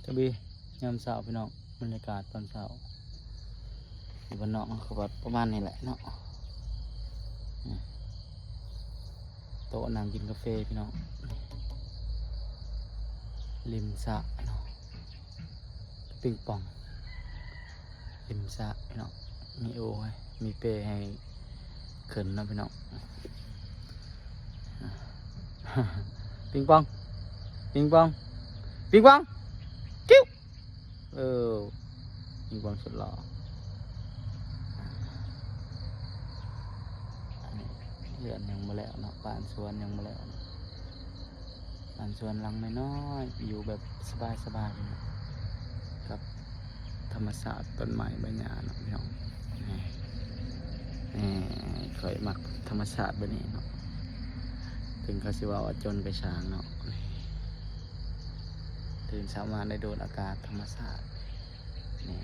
ກະບີ ຍາມເຊົ້າພີ່ນ້ອງ ບັນຍາກາດຕອນເຊົ້າ ຢູ່ບ້ານນອກເຮົາກະປະມານນີ້ແຫຼະເນາະ. ໂຕະນັ່ງກິນກາເຟພີ່ນ້ອງ ລິມສະເນາະ ປິງປອງ ລິມສະເນາະ ມີໂອ ມີເປໃຫ້ຂຶ້ນເນາະພີ່ນ້ອງ. ປິງປອງ ປິງປອງ ປິງປອງ ຕິວ ເອີ ປິງປອງສຸດຫຼໍ່. ອັນນີ້ເຮືອນຍັງບໍ່ແລ້ວເນາະ ບ້ານສວນຍັງບໍ່ແລ້ວເນາະ. ບ້ານສວນຫຼັງນ້ອຍໆ ຢູ່ແບບສະບາຍໆ ກັບທຳມະຊາດ ຕົ້ນໄມ້ໃບຫຍ້າເນາະພີ່ນ້ອງ. ນີ້ ນີ້ ຂ້ອຍມັກທຳມະຊາດແບບນີ້ເນາະ ເຖິງເຂົາຊິເວົ້າວ່າຈົນກະຊ່າງເນາະ. ຕື່ນເຊົ້າມາໄດ້ໂດດອາກາດທຳມະຊາດ ນີ້